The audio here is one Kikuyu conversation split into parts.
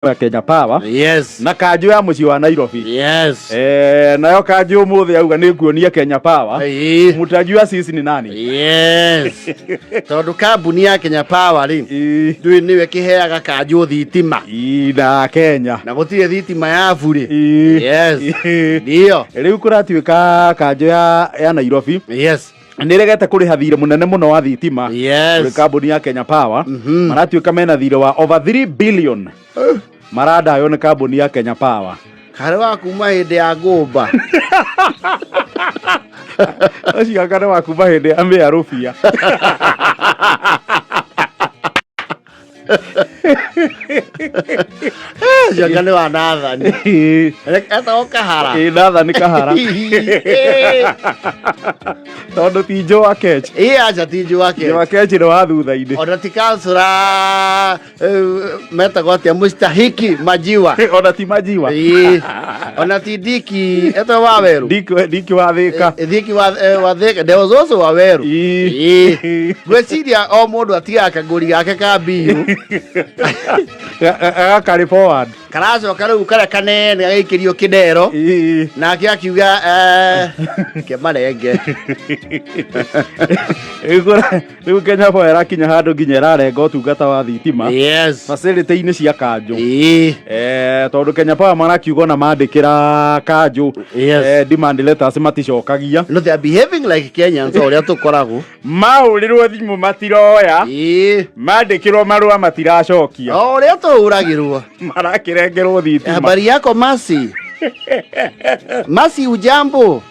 Ya Kenya Power na kanjũ ya mũciĩ wa Nairobi. Nayo kanjũ ũmũthĩ auga nĩ nguonia Kenya Power. Mtajua sisi ni nani. Yes, tondũ kambuni ya Kenya Power rĩ, ndũĩ nĩwe kĩheaga kanjũ thitima. Ii, na Kenya. Na gũtirĩ thitima ya burĩ. Yes. Ndio. Rĩu kũratuĩka kanjũ ya Nairobi nĩ ĩregete kũrĩha thirĩ mũnene mũno wa thitima kũrĩ kambuni ya Kenya Power. Maratuĩka mena thirĩ wa over 3 billion marandaywo nĩ kambuni ya Kenya Power. Karĩ wa kuma hĩndĩ ya ngũmba. Ũcio anga nĩ wa kuma hĩndĩ ya mĩa rũbia. Ũcio anga nĩ wa Nathani. Etagwo Kahara. Ĩ, Nathan Kahara, tondũ ti Joe Akech. Ĩ, aca, ti Joe Akech. Joe Akech nĩ wa thutha-inĩ. Ona ti kansũra, metagwo atĩa, mustahiki Majiwa. Ona ti Majiwa. Ĩ, ona ti Diki etagwo Waweru. Diki wa Thĩka. Diki wa Thĩka. There was also Waweru. Ĩ, ngwĩciria o mũndũ atigaga kagũri gake ka mbiru. Gakarĩ forward. Karacoka rĩu karĩa kanene gagĩikĩrio kĩndero. Nake akiuga, kemarenge. Rĩu Kenya Power ĩrakinya handũ nginya ĩrarenga ũtungata wa thitima facility-inĩ cia kanjũ. Tondũ Kenya Power marakiuga ona mandĩkĩra kanjũ demand letters maticokagia. No, they are behaving like Kenyans, o ũrĩa tũkoragwo. Mahũrĩrwo thimũ matiroya, mandĩkĩrwo marũa matiracokia. O ũrĩa tũhũragĩrwo. Marakĩrengerwo thitima. Habari yako Masi? Masi, ujambo?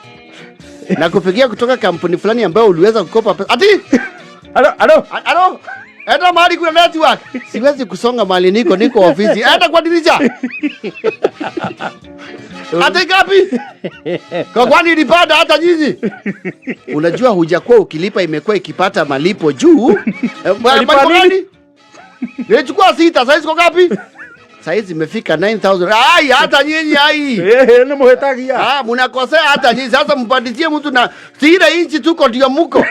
Na kupigia kutoka kampuni fulani ambayo uliweza kukopa pesa. Ati? Alo, alo. Alo. Enda mahali kuna network. Siwezi kusonga mahali niko ofisi. Enda kwa dirisha. Ati ngapi? Kwa kwani ilipanda hata nyinyi? Unajua hujakuwa ukilipa, imekuwa ikipata malipo juu. Malipo Malipo nini? gani? Nilichukua 6, saizi kwa ngapi? Saizi imefika 9000. Ai, hata nyinyi ai. Nĩ mũhĩtagia. Ah, mnakosea hata nyinyi. Sasa mpandizie mtu na si ile inchi tuko ndio muko.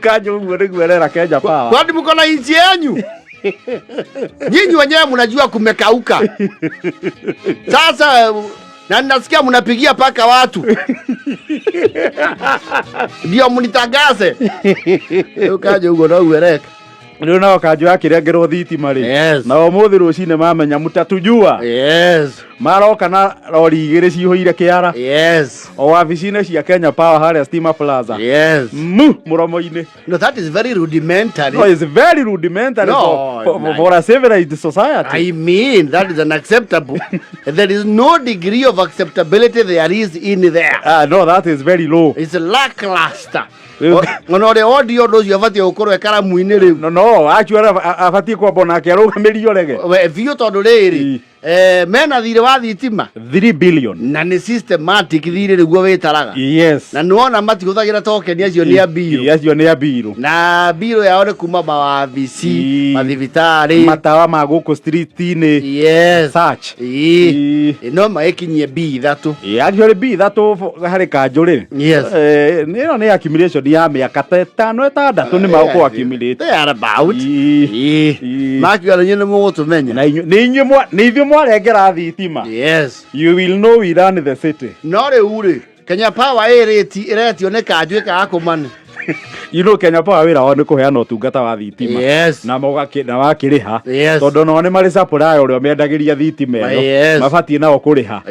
Kanjũ ũguo nĩguo ĩrera Kenya Power. Kwani mko na inchi yenyu? Nyinyi wenyewe mnajua kumekauka. Sasa na nasikia mnapigia paka watu. Ndio mnitangaze. Ukaje ugo no uereka. Rĩu nao kanjũ yakĩrengerwo thitima rĩ, na ũmũthĩ rũcinĩ mamenya mũtatujua. Maroka na rori igĩrĩ cihũire kĩara. O wabici-inĩ cia Kenya Power harĩa Stima Plaza. Mu mũromo-inĩ. No, that is very rudimentary. No, it's very rudimentary No, no. for a civilized society. I mean, that is unacceptable. There is no degree of acceptability there is in there. Ah, no, that is very low. It's lackluster. Rĩu- Ona ũrĩa wondi ũndũ ũcio abatiĩ gũkorwo e karamu-inĩ rĩu. No, actually abatiĩ kwamba onake arũgamĩrio rege. We, biũ, tondũ rĩrĩ, mena thirĩ wa thitima. 3 billion. Na nĩ systematic thirĩ nĩguo wĩtaraga. Na nĩwona matihũthagĩra token, acio nĩ a mbirũ. Acio nĩ a mbirũ. Na mbirũ yao nĩ kuma mawabici, mathibitarĩ, matawa ma gũkũ street-inĩ. Search. No magĩkinyie B3. Actually B3 harĩ kanjũ rĩ. Nĩ ĩno nĩ accumulation ya mĩaka ta 5, 6 nĩ magũkorwo accumulate. They are about. Makiuga nĩ inyuĩ nĩ mũgũtũmenya. Na inyuĩ nĩ ithuĩ mwarengera thitima. You will know we run the city. No rĩu rĩ, Kenya Power ĩrĩti ĩretio nĩ kanjũ ĩkaga kũmane. You know Kenya Power wĩra wao nĩ kũheana ũtungata wa thitima. Na na wakĩrĩha. Tondũ nao nĩ marĩ supplier ũrĩa mendagĩria thitima ĩyo. Mabatiĩ nao kũrĩha.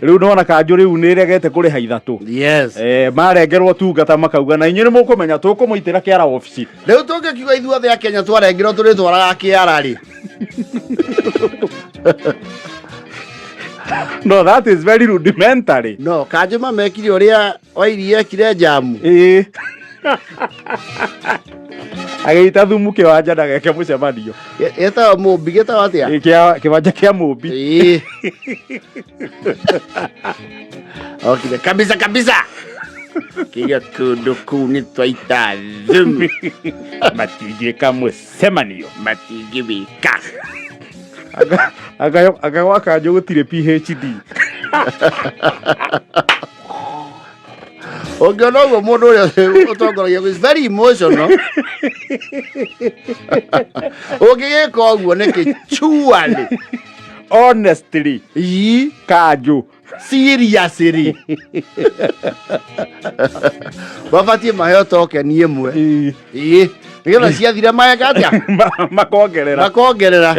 Rĩu nona kanjũ rĩu nĩ ĩregete kũrĩha 3. Marengerwo ũtungata makauga na inyuĩ nĩ mũkũmenya tũkũmũitĩra kĩara wabici. Rĩu tũngĩkiuga ithuothe a Kenya twarengerwo tũrĩtwaraga kĩara rĩ. No, that is very rudimentary. No, kanjũ mamekire ũrĩa Wairi ekire njamu. Ĩĩ. Agĩita thumu kĩwanja ndageke mũcemanio. Gĩtagwo mũmbi, gĩtagwo atĩa? Ĩ, kĩwanja kĩa mũmbi. Ĩĩ. Okire kabisa kabisa. Kiga kũndũ kũu nĩ twaita thumu. Matingĩka mũcemanio. Matingĩwĩka. Anga gwa kanjũ gũtirĩ PhD. Ũngĩona ũguo mũndũ ũrĩa ũtongoragia is very emotional. Ũngĩgĩka ũguo nĩkĩ surely? Honestly. Ii. Kanjũ. Seriously. Mabatiĩ maheo token ĩmwe. Ii. Nĩgetha ciathira maeka atĩa? Makongerera. Makongerera.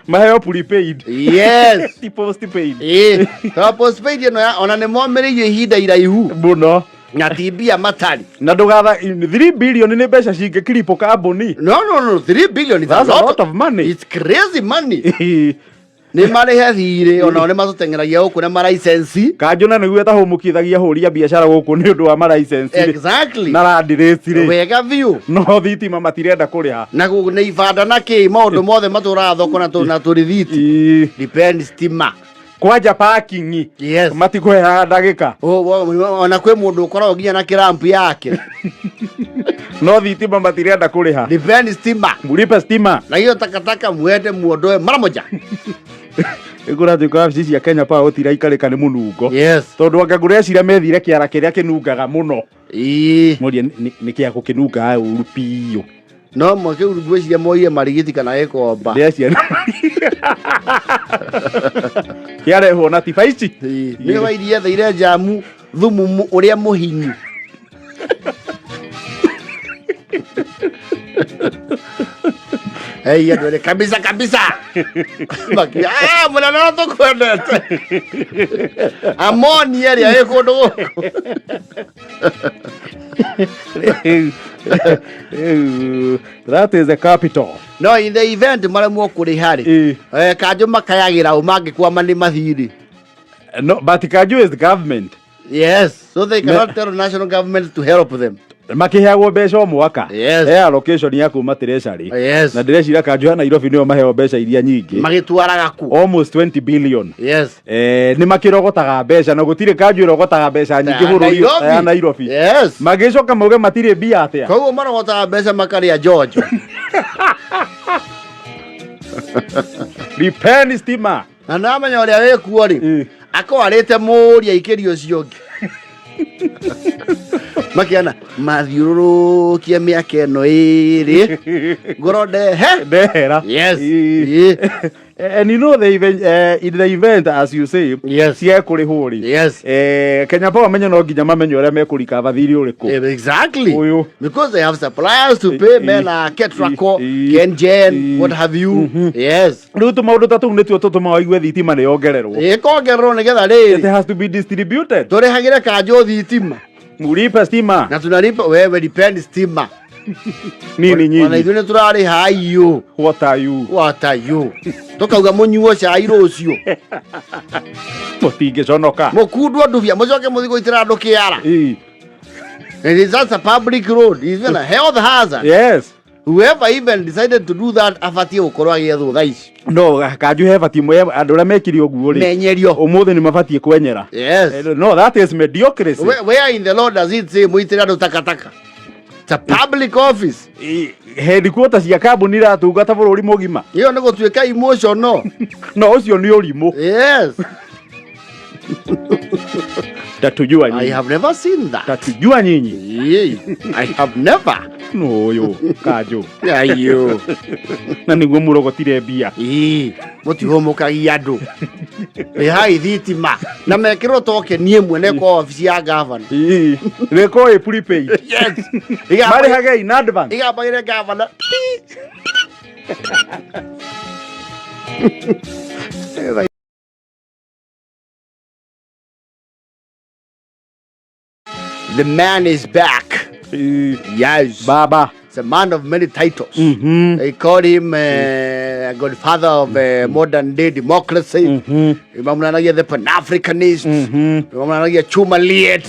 Maheo prepaid. Yes. Ti postpaid. Ii. Tondũ postpaid ĩno ona nĩ momĩrĩirio ihinda iraihu. Mũno. Na ti mbia matarĩ. Na ndũgatha 3 billion nĩ mbeca cingĩkiripo kambuni. No, no, no, 3 billion is That's a lot of money. It's crazy money. Nĩ marĩhe thirĩ, onao nĩ matũteng'eragia gũkũ na maraicenci. Kanjũ na nĩguo ĩtahũmũkithagia hũri a biacara gũkũ nĩ ũndũ wa maraicenci rĩ. Exactly. Na land rates rĩ. Wega biũ. No thitima matirenda kũrĩha. Na nĩ ibanda na kĩ maũndũ mothe matũraga thoko na tũrĩthiti. Depend stima. Kwanja parking. Yes. Matikũheaga ndagĩka. Ona kwĩ mũndũ ũkoragwo nginya na kĩrampu yake. No thitima matirenda kũrĩha. Depend stima. Mlipe stima. Na hiyo takataka muende muondoe mara moja. Ĩkũratuĩka wabici cia Kenya Power gũtiraikarĩka nĩ mũnungo. Yes. Tondũ anga ngũreciria methire kĩara kĩrĩa kĩnungaga mũno. Ĩĩ. Moria nĩ kĩa gũkĩnungaga ũru biũ. No mwake ngwĩciria moire marigiti kana gĩkomba. Ndĩreciria kĩarehwo na tiba ici. Ĩĩ. Nĩ wairie theire njamu thumu ũrĩa mũhinyu. Hey, andũ erĩ kabisa kabisa. Makiuga, "Ah, mũnene no tũkwendete." Amoni ĩrĩa ĩ kũndũ gũkũ. That is the capital. No in the event maremwo kũrĩha rĩ, Ĩĩ. Kanjũ makayagĩra ũ mangĩkwama nĩ mathirĩ. No, but Kanjũ is the government. Yes, so they cannot tell national government to help them. Makĩheagwo mbeca o mwaka. Yes. He allocation ya kuma treasury. Yes. Na ndĩreciria Kanjũ ya Nairobi nĩo maheo mbeca iria nyingĩ. Magĩtwaraga ku? Almost 20 billion. Yes. Nĩ makĩrogotaga mbeca na gũtirĩ kanjũ ĩrogotaga mbeca nyingĩ bũrũri ta ya Nairobi. Yes. Magĩcoka mauge matirĩ mbia atĩa? Koguo marogotaga mbeca makarĩa njonjo. Lipeni stima. Na namenya ũrĩa wĩkuo rĩ, akorwo arĩte mũũria aikĩria ũcio ũngĩ. Makiana mathiũrũrũkia mĩaka ĩno ĩrĩ ngoro ndehe. Ndehera. Yes. Ĩĩ. And you know the event, in the event as you say, Yes. ciekũrĩhwo rĩ. Yes. Kenya Power menye no nginya mamenye ũrĩa mekũrikaba thirĩ ũrĩkũ. Exactly. Ũyũ. Because they have suppliers to pay, men are Ketraco, KenGen, what have you. Yes. Rĩu tũmaũndũ ta tũu nĩtuo tũtũmaga ũigue thitima nĩ yongererwo. Ĩkongererwo nĩgetha rĩrĩ. It has to be distributed. Tũrĩhagĩre kanjũ thitima. Mulipe stima. Na tunalipa wewe depend stima. Nini Ona nyinyi? ithuĩ nĩ tũrarĩha aiyũ. What are you? What are you? Tũkauga mũnyuo cai rũciũ. Mũtingĩconoka. Mũkundwo ndubia mũcoke mũthiĩ gũitĩra andũ kĩara. Ĩĩ. It is just a public road. It's even a health hazard. Yes. Whoever even decided to do that abatiĩ gũkorwo agĩethwo thaa ici. No kanjũ he batiĩ andũ arĩa mekire ũguo rĩ. Menyerio. Ũmũthĩ nĩ mabatiĩ kwenyera. Yes. No, that is mediocrity. Where in the law does it say mũitĩre andũ takataka? It's a public office. Headquarters cia kambuni iratungata bũrũri mũgima. Ĩyo nĩ gũtuĩka emotional. No ũcio nĩ ũrimũ. Yes. Tatujua I nyinyi. have never seen that. Tatujua nyinyi. Yeah. I have never. No ũyũ kanjũ. Ayo. Na nĩguo mũrogotire mbia. Ĩĩ, mũtihũmũkagia andũ. Rĩhai thitima na mekĩrwo tokeni ĩmwe na ĩkorwo obici ya gavana. Ĩĩ. Rĩkorwo ĩ prepaid. Yes. Marĩhage in advance. Igambagĩre gavana. The man is back. Yes. Baba. It's a man of many titles. They call him godfather of modern day democracy. Mamnanagia the Pan-Africanist. Mamnanagia Chuma Liet.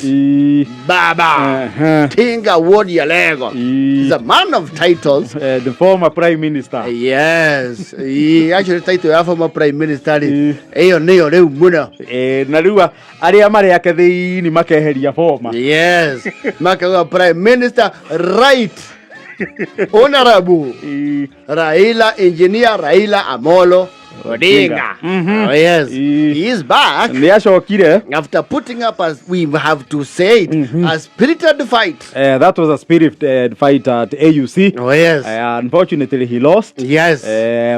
Baba. Tinga Wodi Alego. He's a man of titles. The former prime minister. Yes. He actually title ya former prime minister. Ĩyo nĩyo rĩu mũno. Na rĩu arĩa marĩ ake thĩinĩ makeheria former. Yes. Makauga prime minister right. Honorable Raila, Engineer Raila Amolo Odinga. Oh, yes. He is back. Nĩ acokire. After putting up, as we have to say it, a spirited fight. That was a spirited fight at AUC. Oh, yes. Unfortunately, he lost. Yes.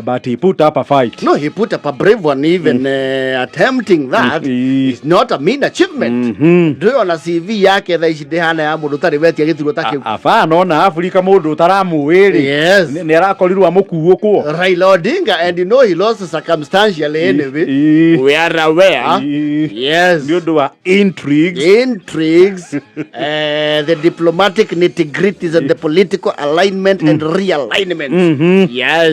But he put up a fight. No, he put up a brave one, even attempting that is not a mean achievement. Ndũrĩ CV yake thaa ici ndĩhana ya mũndũ ũtarĩ wetia gĩturwa ta kĩu. Abana ona Afrika mũndũ ũtaramũĩ rĩ. Yes. Nĩ arakorirwo amũkuũkwo. Raila Odinga, and you know he lost circumstantially anyway. We are aware. Yes. Nĩ ũndũ wa intrigues. Intrigues, the diplomatic nitty-gritties and the political alignment and realignment. Yes.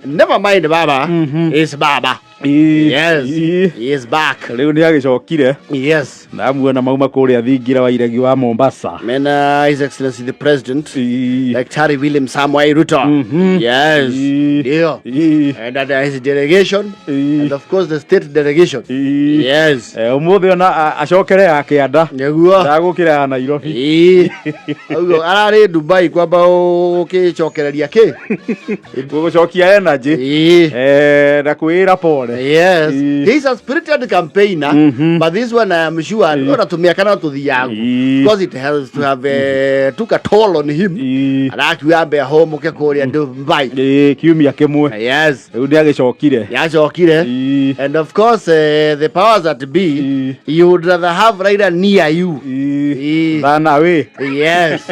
Never mind Baba. It's Baba. Yes. He is back. Rĩu nĩ agĩcokire. Yes. Ndamuona mauma kũrĩa thingira wa iregi wa Mombasa. Mena His Excellency the President, Daktari William Samoei Ruto. Yes. Ndio. And his delegation, and of course the state delegation. Yes. Ũmũthĩ ona acokere ya kĩanda. Nĩguo. Ndagũkĩra ya Nairobi. Ĩĩ. Ũguo ararĩ Dubai kwamba ũgĩcokereria kĩ? Gũcokia energy. Ĩĩ. Na kwĩra pole. Yes. He's a spirited campaigner, but this one I am sure ona tũmĩaka no tũthiagu. Because it has to have took a toll on him. Arakiuga ambe ahũmũke kũrĩa Dubai. Ĩĩ, kiumia kĩmwe. Yes. Rĩu nĩ agĩcokire. Yacokire. And of course the powers that be, you would rather have Raila near you. Thana wĩ. Yes.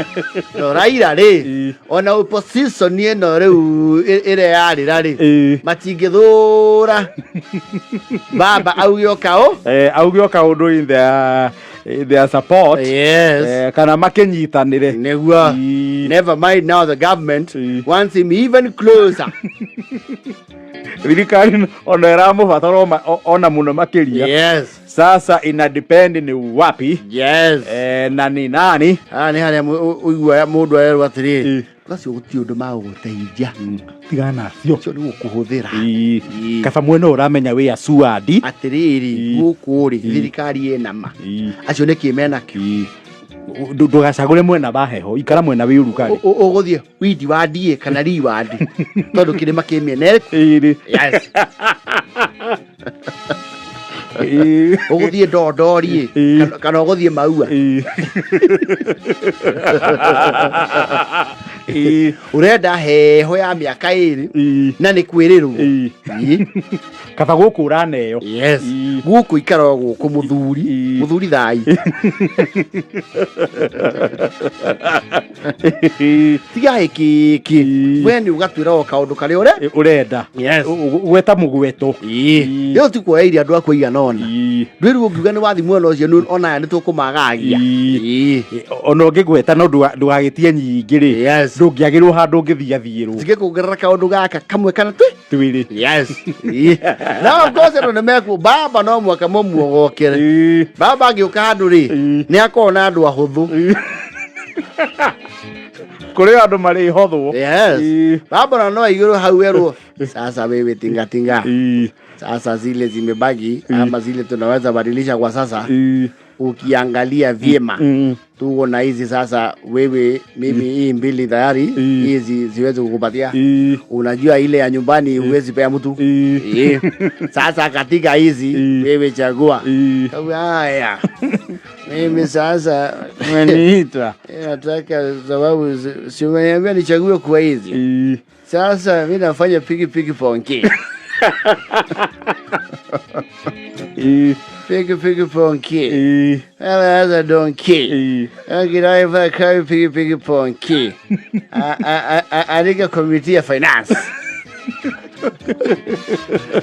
No Raila rĩ, ona opposition ĩno rĩu ĩrĩa yarĩra rĩ, matingĩthũra Baba auge o kaũ. Auge o kaũndũ in their support. Yes. Kana makĩnyitanĩre. Nĩguo. Never mind now the government wants him even closer. Thirikari ona ĩramũbatara ona mũno makĩria. Yes. Sasa ina depend ni wapi. Yes. Na ni nani. Nĩ harĩa ũiguaga mũndũ arerwo atĩrĩrĩ, acio gũtirĩ ũndũ magũgũteithia. Tigana nacio. Acio nĩ gũkũhũthĩra. Kaba mwena ũramenya wĩ asuadi. Atĩrĩrĩ, gũkũ rĩ, thirikari ĩna ma. Acio nĩkĩ menakĩo? Ndũgacagũre mwena wa heho, ikara mwena wĩ ũrugarĩ. Ũgũthiĩ windi wa ndiĩ kana rii wa ndi. Tondũ kĩrĩma kĩ mĩena ĩrĩkũ? Yes. Ũgũthiĩ ndondori kana ũgũthiĩ maua. Ũrenda heho ya mĩaka ĩrĩ na nĩ kwĩrĩrwo. Kaba gũkũ ũraneo. Yes. Gũkũ ikara o gũkũ mũthuri. Mũthuri thai. Tiga hĩkĩkĩ. We nĩ ũgatwĩra o kaũndũ karĩa ũrenda. Yes. Gweta mũgweto. Rĩu ti kuoya iria andũ a kũigana ũna. Ndwĩrwo ũngiuga nĩ wathi mwena ũcio ona aya nĩ tũkũmagagia. Ona ũngĩgweta no ndũgagĩtie nyingĩ rĩ. Yes. Ndũngĩagĩrwo handũ ũngĩthiathiĩrwo. Cingĩkuongerera kaũndũ gaka kamwe kana twĩrĩ. Yes. Na of course andũ nĩmekũ Baba no mũhaka mũmuogokere. Baba angĩũka handũ rĩ, nĩ akoragwo na andũ ahũthũ. Kũrĩ andũ marĩ hothwo. Yes. Baba na no aigĩrwo hau erwo sasa wewe tinga tinga. Sasa zile zimebaki ama zile tunaweza badilisha kwa sasa. Ukiangalia vyema tuko na hizi sasa, wewe mimi hii mbili tayari hizi siwezi kukupatia. Unajua ile ya nyumbani huwezi pea mtu. Sasa katika hizi wewe chagua. Haya. Mimi sasa umeniita. Nataka sababu si umeniambia nichague kwa hizi. Sasa mimi nafanya piki piki ponki. Piki piki ponki. Sasa donkey. Akiraiva kai piki piki ponki. Andika committee ya finance.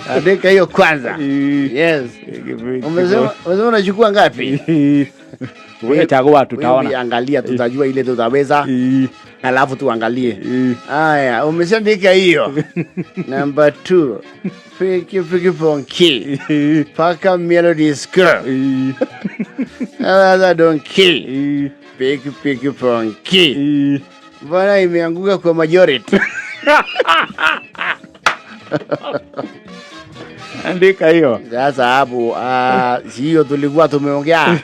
Andika hiyo kwanza. Yes. Umesema unachukua ngapi? Wewe chagua tutaona. Angalia tutajua ile tutaweza. Alafu tuangalie. Haya, umeshaandika hiyo. Number 2. Piki piki ponki. Paka melody score. Sasa donkey. Piki piki ponki. Mbona imeanguka kwa majority? Andika hiyo. Sasa hapo hiyo tulikuwa tumeongea.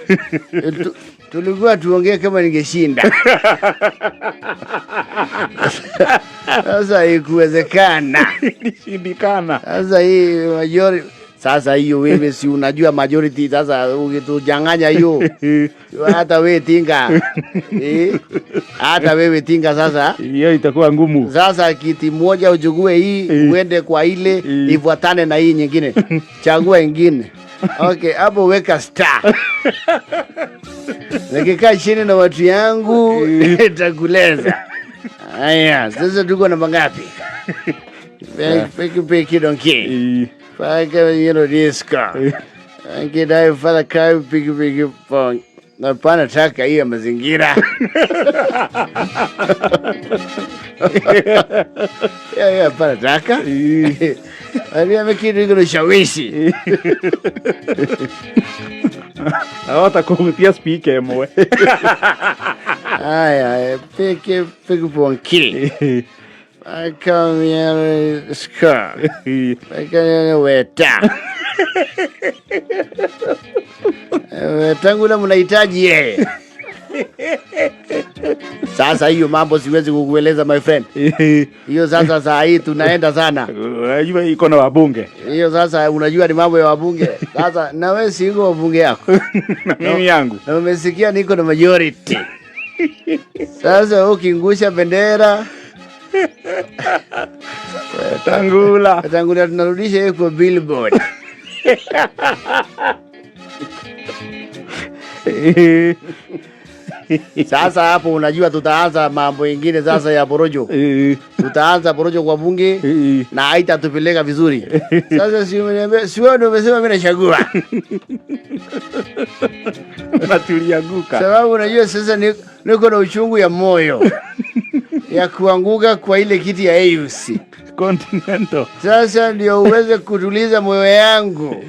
Tulikuwa tuongee kama ningeshinda. Sasa ikuwezekana. Ilishindikana. Sasa hii majority, sasa hiyo wewe si unajua majority, sasa ukitujanganya hiyo hata wewe tinga. Hata wewe tinga sasa. Hiyo itakuwa ngumu. Sasa kiti moja uchukue hii uende kwa ile ifuatane na hii nyingine. Chagua ingine. Okay, hapo weka star. Nikikaa chini na watu yangu nitakuleza. Aya, sasa tuko namba ngapi? Peki peki donkey. Paka yeno disco. Nkidai fala kai piki piki pong. Na pana taka hiyo mazingira. Ya pana taka. Aliambia kitu iko na shawishi. Hawata kuvutia speaker mwe. Aya, piki piki ponki. Paka yeno disco. Paka yeno weta. Tangula mnahitaji yeye. Sasa hiyo mambo siwezi kukueleza my friend. Hiyo sasa saa hii tunaenda sana. Unajua iko na wabunge. Hiyo sasa unajua ni mambo ya wabunge. Sasa na wewe si uko wabunge yako. Na mimi yangu. Na umesikia niko na majority. Sasa ukingusha bendera Tangula. Tangula tunarudisha hiyo kwa billboard. Sasa hapo unajua tutaanza mambo ingine sasa ya porojo. Tutaanza porojo kwa bunge na haitatupeleka vizuri. Sasa si umeniambia, si wewe ndio umesema mimi nachagua. Na tulianguka. Sababu unajua sasa niko na uchungu ya moyo ya kuanguka kwa ile kiti ya AUC Continental. Sasa ndio uweze kutuliza moyo yangu.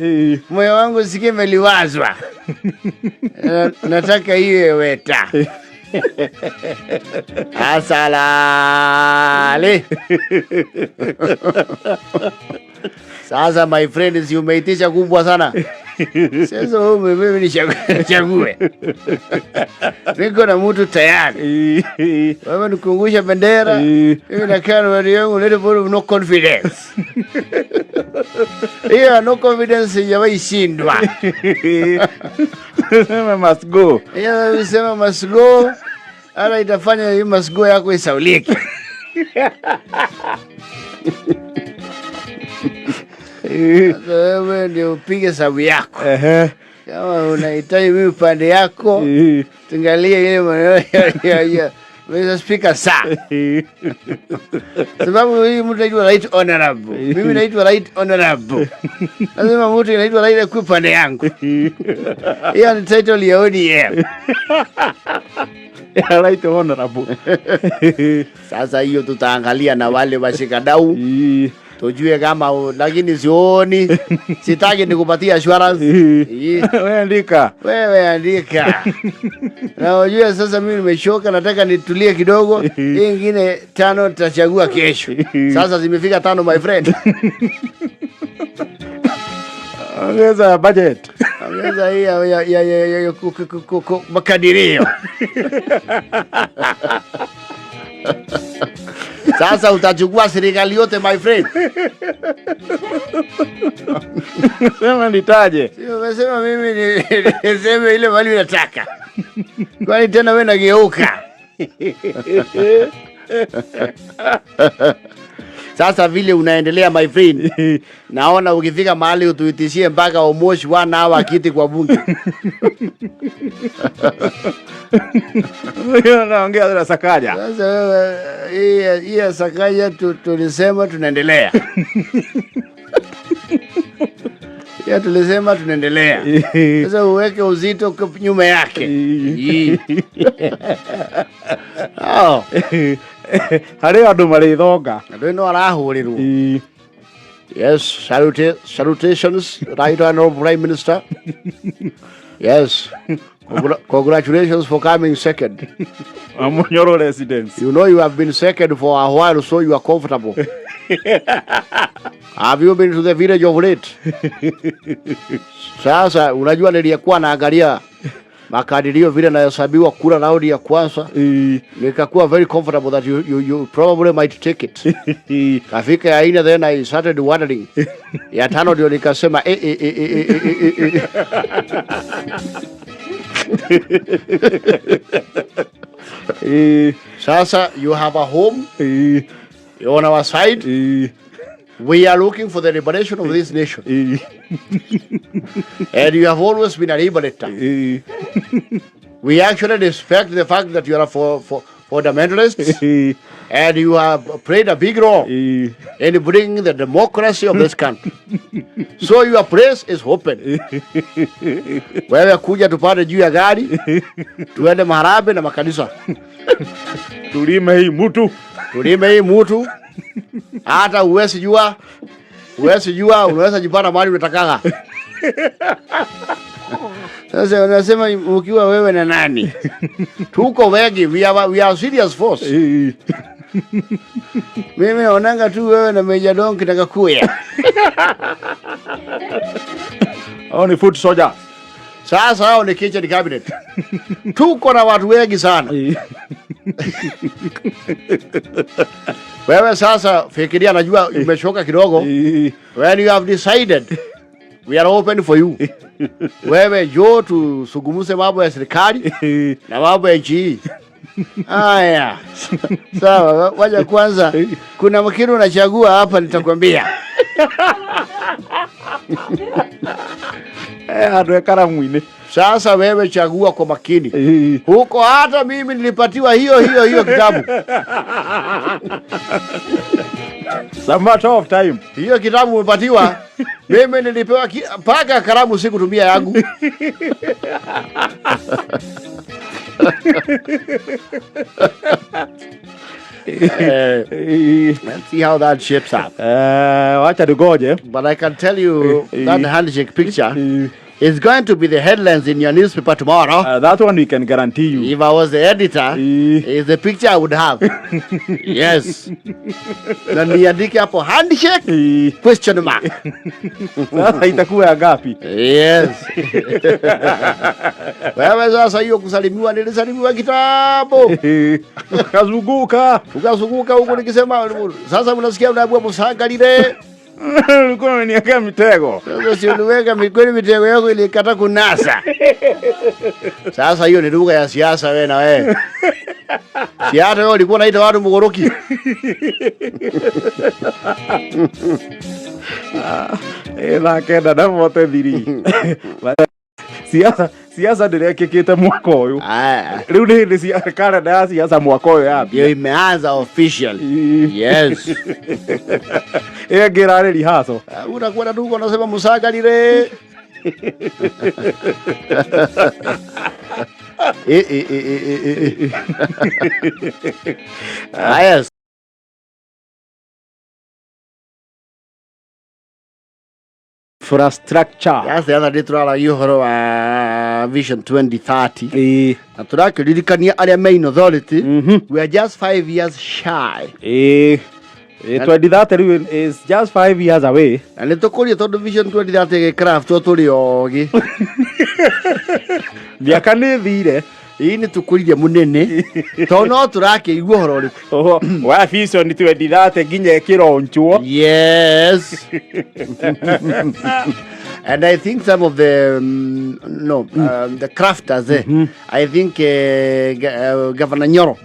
Moyo wangu sikie meliwazwa. Nataka iwe weta. Asalale. Sasa my friend, si umeitisha kubwa sana. Sasa wewe mimi nichague. Niko na mtu tayari. Wewe nikungusha bendera. Mimi nakaa na watu yangu, little bit of no confidence. Hiyo no confidence sijawahi shindwa. Sema must go. Hiyo sema must go. Hata itafanya hii must go yako isaulike. Sasa wewe ndio upige hesabu yako. Kama unahitaji mimi upande yako, tuangalie ile maneno ya Mr. Speaker sir. Sababu huyu mtu anaitwa Right Honorable. Mimi naitwa Right Honorable. Lazima mtu anaitwa Right kwa upande yangu. Hiyo ni title ya ODM. Right Honorable. Sasa hiyo tutaangalia na wale washikadau. Tujue kama lakini sioni. Sitaki nikupatie assurance. Wewe andika. Wewe andika. Na unajua sasa mimi nimechoka, nataka nitulie kidogo. Hii nyingine 5 nitachagua kesho. Sasa zimefika 5 my friend. Ongeza budget. Ongeza hii ya makadirio. Sasa utachukua serikali yote my friend. Sema nitaje. Sio umesema mimi niseme ile mali unataka. Kwani tena wewe nageuka. Sasa vile unaendelea my friend, naona ukifika mahali utuitishie mpaka Omosh 1 hour kiti kwa bunge. Naongea na Sakaja. Sasa wewe hii Sakaja tulisema tunaendelea. Ya tulisema tunaendelea. Sasa uweke uzito nyuma yake. Oh. Harĩ andũ marĩthonga. Andũ no arahũrĩrwo. Yes, salutations, Right Honorable Prime Minister. Yes. Congratulations for coming second. Wamunyoro residence. You know you have been second for a while, so you are comfortable. Have you been to the village of late? Sasa unajua nilikuwa naangalia Makadirio vile nahesabiwa kura raundi ya kwanza, nikakuwa very comfortable that you probably might take it. Kafika ya ine, then I started wondering. Ya tano ndio nikasema eh, eh, eh, eh, eh, eh, eh, eh. Sasa you have a home you're on our side. We are looking for the liberation of this nation, and you have always been a liberator. We actually respect the fact that you are for fundamentalists and you have played a big role in bringing the democracy of this country. So your place is open. Wewe kuja tupande juu ya gari, tuende Maharambee na makanisa. Tulime hii mutu. Tulime hii mutu. Hata huwezi jua, unaweza jipata mahali unatakaga. Sasa unasema ukiwa wewe na nani? Tuko wengi, we are serious force. Mimi naonanga tu wewe na Meja Donki na Gakuya. Hao ni foot soldiers. Sasa hao ni kitchen cabinet. Tuko na watu wengi sana. Wewe sasa fikiria, najua umechoka kidogo. When you have decided, we are open for you. Wewe njoo tusungumze mambo ya serikali na mambo ya nchi hii. Haya, sawa, wacha kwanza, kuna kitu unachagua hapa, nitakwambia. Andũ e karamu-inĩ. Sasa wewe chagua kwa makini huko. Hata mimi nilipatiwa hiyo hiyo hiyo kitabu. Some matter of time. Hiyo kitabu umepatiwa, mimi nilipewa mpaka kalamu sikutumia yangu. Let's see how that shapes up. Wacha tugoje. But I can tell you that handshake picture is going to be the headlines in your newspaper tomorrow. That one we can guarantee you. If I was the editor, is the picture I would have. Yes. Na niandike hapo handshake question mark. Sasa itakuwa ya ngapi? Yes. Wewe sasa hiyo kusalimiwa, nilisalimiwa kitambo. Kazunguka. Ukazunguka huku nikisema sasa mnasikia mnaambiwa msangalile. Ulikuwa umeniwekea mitego. Sasa si uliweka mikweli, mitego yako ilikata kunasa. Sasa hiyo ni lugha ya siasa wewe na wewe. Si hata wewe ulikuwa unaita watu mgoroki. Thaa 9 na 43. Siasa ndĩrekĩkĩte mwaka ũyũ. Ah, Rĩu nĩ hĩndĩ kalenda ya siasa mwaka ũyũ yambia. Ndio imeanza officially. Yes. Ĩyo ĩngĩ ĩrarĩ rehearsal. Ah, unakuwa tu unasema msangalile. Eh, eh, eh, eh, eh, eh. Haya. Infrastructure. Yes, the other day turaragia ũhoro wa Vision 2030 na tũrakĩririkania arĩa main authority, we are just 5 years shy. 2030 rĩu is just 5 years away. Na nĩ tũkũrie tondũ Vision 2030 ĩgĩcraftwo tũrĩ ogĩ. Mĩaka nĩ thire. Ii nĩ tũkũririe mũnene tondũ no tũrakĩigua ũhoro ũrĩkũ. Oho, wa Vision 2030 nginya ĩkĩronchwo. Yes. And I think some of the no the crafters, I think Governor Nyoro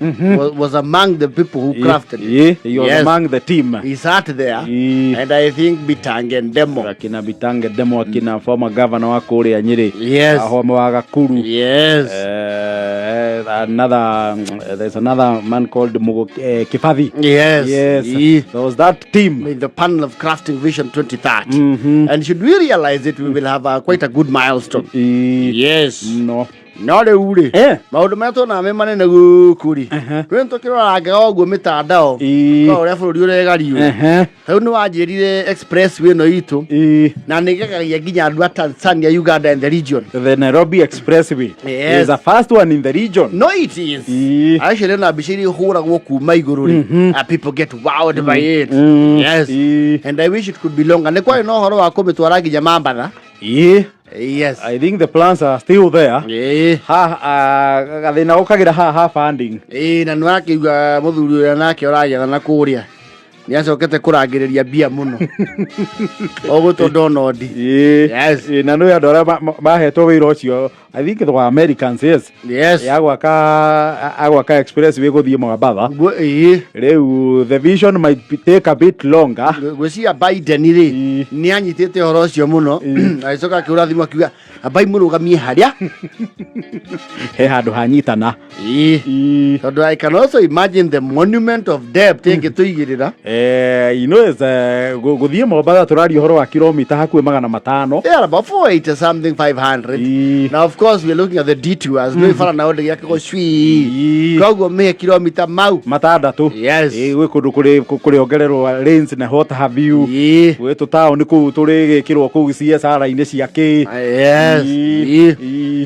was among the people who crafted it. Yeah, he was Yes. among the team. He sat there, and I think Bitange Ndemo. Akina Bitange Ndemo, akina former governor wa kũrĩa Nyĩrĩ. Ahome wa Gakuru. Another there's another man called Mugo, Kifathi. Yes. There was that team. In the panel of crafting Vision 2030. And should we realize it, we will have quite a good milestone. Yes. No. No rĩu rĩ, maũndũ marĩa tuonaga me manene gũkũ rĩ, rĩu tũkĩrorangaga ũguo mĩtandao kwa ũrĩa bũrũri ũregario. Rĩu nĩ wanjĩrire expressway ĩno itũ na nĩ ĩgegagia nginya andũ a Tanzania, Uganda and the region. The Nairobi Expressway is the first one in the region. No, it is. Actually na mbica iria ihũragwo kuma igũrũ rĩ, people get wowed by it. Yes. And I wish it could be longer. Nĩ kwarĩ na ũhoro wa kũmĩtwara nginya Mambatha. Yes. I think the plans are still there. Ha gathĩna gũkagĩra haha ha funding. Ĩĩ, na nĩ wakĩigua mũthuri ũrĩa nake ũragethana kũrĩa nĩ acokete kũrangĩrĩria mbia mũno ũgũtwo Donald. Yes. Ĩĩ, na nĩ andũ arĩa mahetwo wĩra ũcio, I think they were Americans, yes. Ya gwaka agwaka expressway gũthiĩ Mombatha. Rĩu the vision might take a bit longer. Ngwĩciria Biden rĩ, nĩ anyitĩte ũhoro ũcio mũno, agĩcoka akĩhũra thimũ akiuga ambai mũrũgamie harĩa he handũ hanyitana. Tondũ I can also imagine the monument of debt ĩngĩtũigĩrĩra. You know, it's, gũthiĩ Mombatha tũraria ũhoro wa kilomita hakuhĩ 500. They are about 480 something, 500. Now, of course, we're looking at the detours. No ibara nao ndĩgĩakagwo cui. Koguo mĩhe kilomita mau. 6. Gwĩ kũndũ kũrĩongererwo lanes na what have you. Gwĩ tũtaũni kũu tũrĩgĩkĩrwo kũu CSR-inĩ cia kĩ.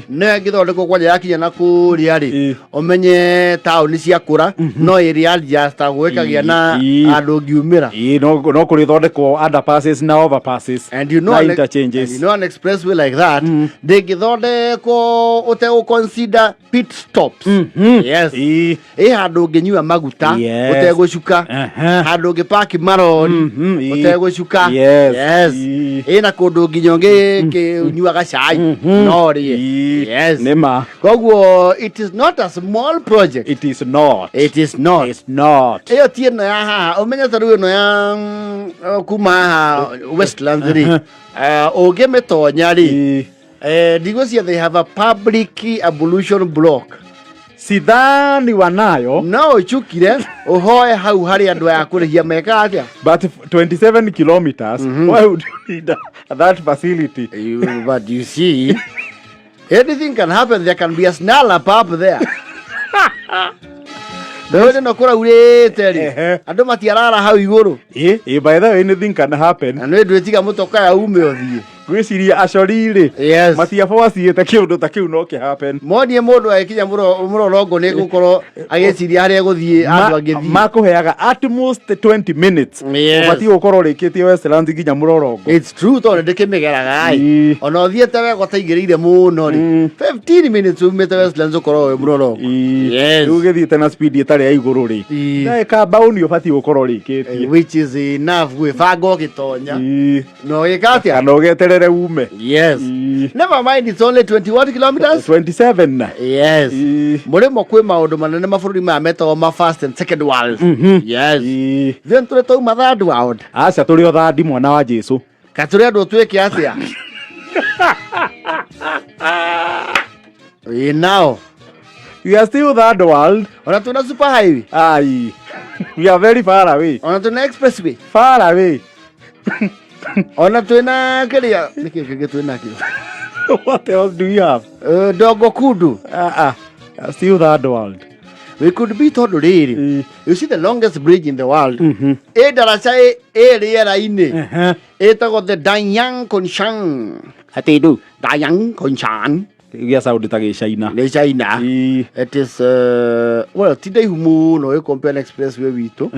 No ĩngĩthondekwo kwanja yakinya na kũrĩa rĩ, ũmenye taũni ciakũra no ĩrĩ adjusta gwĩkagĩa na handũ ũngiumĩra. Ĩĩ, no kũrĩthondekwo underpasses na overpasses And you know, na an, interchanges. And you know an expressway like that ndĩngĩthondekwo ũtegũ consider pit stops. Yes. Ĩ handũ ũngĩnyua maguta ũtegũcuka, handũ ũngĩpaki marori ũtegũcuka. Yes. Ĩ na kũndũ nginya ũngĩnyuaga cai no rĩe. Yes. Nĩ ma. Koguo it is not a small project. It is not. It is not. It's not. Ĩyo ti ĩno ya haha, ũmenye ta rĩu ĩno ya kuma haha Westlands rĩ, ũngĩmĩtonya rĩ, ndigwĩciria they have a public ablution block. Sidhani wanayo. No ũcukire ũhoe hau harĩ andũ aya kũrĩhia mekaga atĩa. But 27 kilometers, why would you need that facility? But you see, anything can happen. There can be a snarl up there. Ndũĩ ĩno kũraurĩte rĩ, andũ matiarara hau igũrũ. Ĩ, by the way, anything can happen. Na nĩ ndwĩtiga mũtoka ume ũthiĩ. Ngwĩciria acori rĩ, matiaboaciĩte kĩũndũ ta kĩu no kĩ happen. Monie mũndũ agĩkinya mũrorongo nĩ gũkorwo agĩciria harĩa egũthiĩ andũ angĩthiĩ. Makũheaga at most 20 minutes. Ũbatiĩ gũkorwo ũrĩkĩtie Westlands nginya mũrorongo. It's true, tondũ ndĩkĩmĩgeraga ĩ. Ona ũthiĩte wega ũtaigĩrĩire mũno rĩ, 15 minutes umĩte Westlands ũkorwo wĩ mũrorongo. Rĩu ũgĩthiĩte na speed ĩtarĩ ya igũrũ rĩ, ndagĩka mbaũni ũbatiĩ gũkorwo ũrĩkĩtie. Which is enough gwĩbanga ũgĩtonya. Na ũgĩka atĩa? Kana ũgeterere ume. Yes. Never mind, it's only 21 kilometers. 27. Yes. Mũrĩmo kwĩ maũndũ manene mabũrũri maya metagwo ma first and second world. Yes. Ithuĩ nĩtũrĩ twauma third world. Aca, tũrĩ o thandi, mwana wa Jesu. Ka tũrĩ andũ twĩke atĩa? Ĩ nao. We are still third world. Ona tuna super highway. Ai. We are very far away. Ona tuna expressway. Far away. Ona twina kĩrĩa nĩkĩ kĩngĩ twĩnakĩo? What else do you have? Dongo Kundu. Ah ah. Still third world. We could be, tondũ rĩrĩ, you see the longest bridge in the world ĩ ndaraca ĩ rĩera-inĩ ĩtagwo the Danyang Kunshan. Atĩ ndũ? Danyang Kunshan. Gĩa sound ta gĩcaina. Nĩ China. It is well, ti ndaihu mũno ĩ compare na expressway witũ,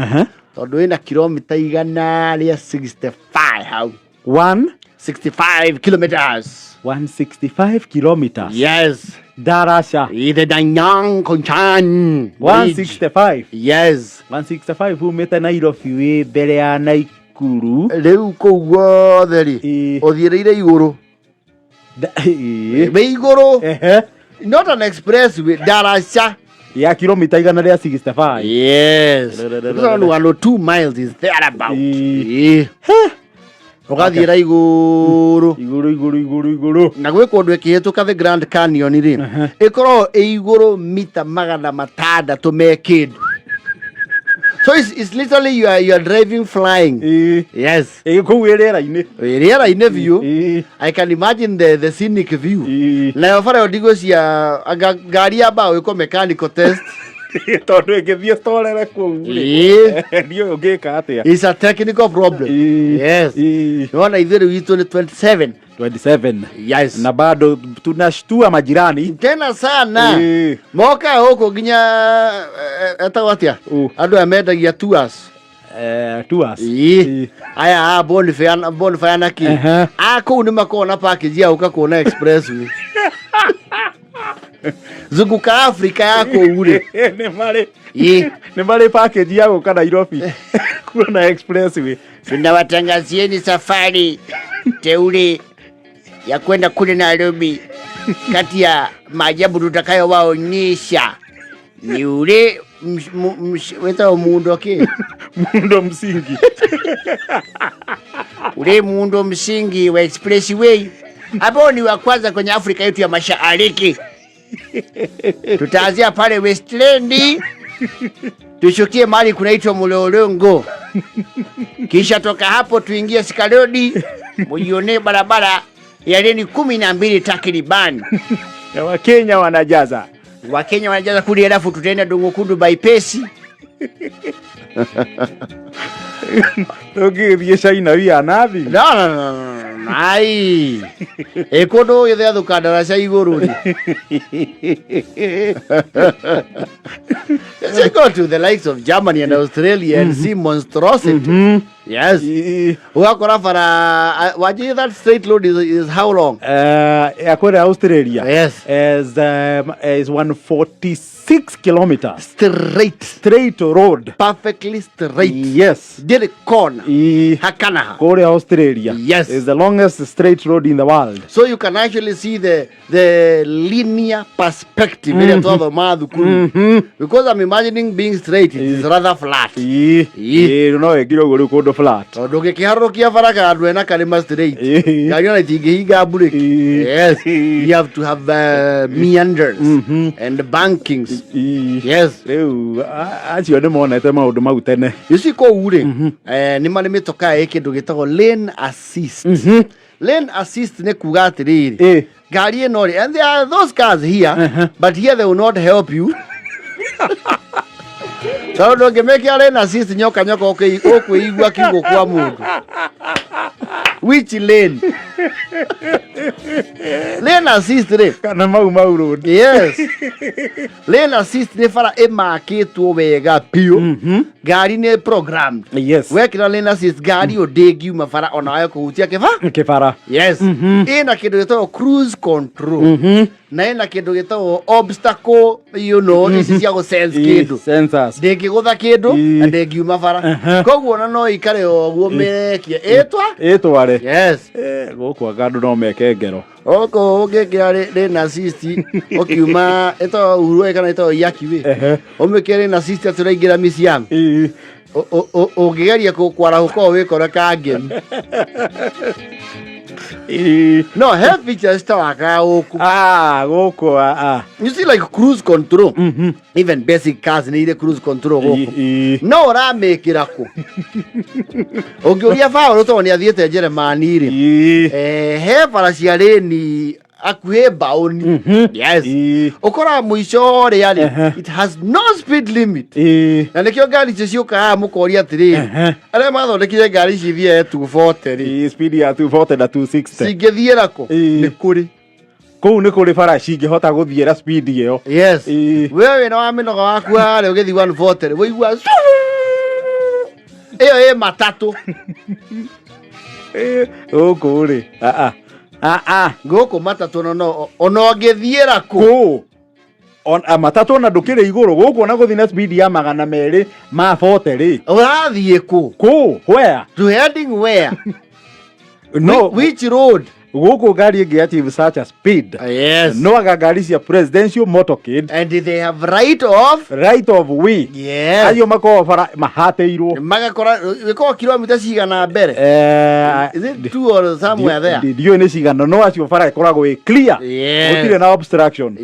tondũ ĩna kilomita 165 hau. One 65 kilometers. 165 kilometers. Yes. Darasha. The Danyang Kunshan Bridge. 165. Yes. 165 umĩte Nairobi wĩ mbere ya Naikuru. Rĩu kũu guothe rĩ, ũthiĩrĩire igũrũ. Wĩ igũrũ. Not an expressway, daraca. Ya kilomita 165. Yes. Around 102 miles is there about. Ũgathiĩra igũrũ. Igũrũ, igũrũ, igũrũ, igũrũ. Na gwĩ kũndũ ĩkĩhĩtũka the Grand Canyon rĩ, ĩkoragwo ĩ igũrũ mita 600 me kĩndũ. So it's literally you are driving, flying. Yes. Ĩ kũu ĩ rĩera-inĩ. Ĩ rĩera-inĩ biũ. I can imagine the scenic view. Nayo bara ĩyo ndigwĩcia anga ngari yambaga gwĩkwo mechanical test. Tondũ ĩngĩthiĩ storere kũu rĩ, ndiũĩ ũngĩka atĩa. It's a technical problem. Yes. Nĩwona ithuĩ rĩu itũ nĩ 27. 27. Yes. Na bado tunashtua majirani. Tena sana. Moka gũkũ nginya etagwo atĩa? Andũ aya mendagia tours. Tours. Ii. Aya a bonfire bonfire na ki. A kũu nĩ makoragwo na package ya gũka kuona expressway. Zunguka Africa ya kũu rĩ. Nĩ marĩ Ii. Nĩ marĩ package ya gũka Nairobi kuona expressway. Tunawatangazieni safari teule ya kwenda kule Nairobi. Kati ya maajabu tutakayowaonyesha ni ule wetagwo muundo ki Muundo msingi. Ule muundo msingi wa expressway ambao ni wa kwanza kwenye Afrika yetu ya Mashariki. Tutaanzia pale Westland tushukie mahali kunaitwa Mlolongo, kisha toka hapo tuingie Sikarodi mujionee barabara ya leni 12 takriban. Ya Wakenya wanajaza. Wakenya wanajaza kule, alafu tutaenda Dongokundu bypass. Tũngĩgĩthiĩ China we are nothing. No, no, no, no, no. Ai. Ĩ kũndũ gũgĩthethũka ndaraca igũrũ rĩ. Just go to the likes of Germany and Australia and see monstrosity. Yes. Ũgakora bara wanjie that straight road is how long? Ya kũrĩa Australia. Yes. Is 146 kilometers. Straight. Straight road. Perfectly straight. Yes. Ndĩrĩ corner. Hakana. Kũrĩa Australia. Yes. Is the longest straight road in the world. So you can actually see the linear perspective ĩrĩa twathoma thukuru. Because I'm imagining being straight, it is rather flat. No ĩngire ũguo rĩu kũndũ flat. Tondũ ũngĩkĩharũrũkia bara kana andũ ena karĩma straight. Ngari ona itingĩhinga brake. Yes. You have to have meanders and bankings. Yes. Rĩu acio nĩ monete maũndũ mau tene. You see kũu rĩ, nĩ marĩ mĩtokaa ĩ kĩndũ gĩtagwo lane assist. Lane assist nĩ kuga atĩrĩrĩ, ngari ĩno rĩ, and there are those cars here, but here they will not help you. Tondũ ndũngĩmĩkĩra lane assist nyoka nyoka ũkwĩigua kiugo kwa mũndũ. Which lane? Lane assist rĩ. Kana mau mau road. Yes. Lane assist nĩ bara ĩmakĩtwo wega biũ. Ngari nĩ programmed. Yes. Wekĩra lane assist ngari ĩyo ndĩngiuma bara ona wae kũhutia kĩba. Kĩbara. Yes. Ĩna kĩndũ gĩtagwo cruise control. Na ĩna kĩndũ gĩtagwo obstacle, you know, ici cia gũ sense kĩndũ. Sensors. Ndĩngĩgũtha kĩndũ na ndĩngiuma bara. Koguo ona no ikare o ũguo mĩrekie. Ĩtwa? Ĩtware. Yes. Gũkũ anga andũ no meke ngero. Gũkũ ũngĩkĩra lane assist ũkiuma ĩtagwo Uhuru kana ĩtagwo Iyaki wĩ. Ũmĩkĩre lane assist atĩ ũraingĩra Misiam. Ũngĩgeria kwarahũka ũũ wĩkore kangemi. No, he features ta wakaga gũkũ. Gũkũ, You see like cruise control. Even basic cars nĩ irĩ cruise control gũkũ. No ũramĩkĩra kũ? Ũngĩũria Paul tondũ nĩ athiĩte Jeremani rĩ. He bara cia rĩni akuhĩ mbaũni. Yes. Ũkoraga mũico ũrĩa rĩ, it has no speed limit. Na nĩkĩo ngari icio ciũkaga mũkoria atĩrĩrĩ, arĩa mathondekire ngari ici ithiaga 240 rĩ. Speed ya 240 na 260. Cingĩthiĩra kũ? Nĩ kũrĩ. Kũu nĩ kũrĩ bara cingĩhota gũthiĩra speed ĩyo. Yes. We wĩna wa mĩnoga waku harĩa ũgĩthiĩ 140 rĩ, ũigua ĩyo ĩ matatũ. Gũkũ rĩ. Gũkũ matatũ no ona ũngĩthiĩra kũ? Kũ? Matatũ ona ndũkĩrĩ igũrũ gũkũ ona gũthiĩ na speed ya magana merĩ ma 40 rĩ. Ũrathiĩ kũ? Kũ? Where? To heading where? No. Which road? Gũkũ ngari ĩngĩ achieve such a speed. Yes. No anga ngari cia presidential motorcade. And they have right of? Right of way. Yes. Acio makoragwo bara mahatĩirwo. Magakora gĩkoragwo kilomita cigana mbere? Is it 2 or somewhere there? Ndiũĩ nĩ cigana, no acio bara ĩkoragwo ĩ clear. Yes. Gũtirĩ na obstruction.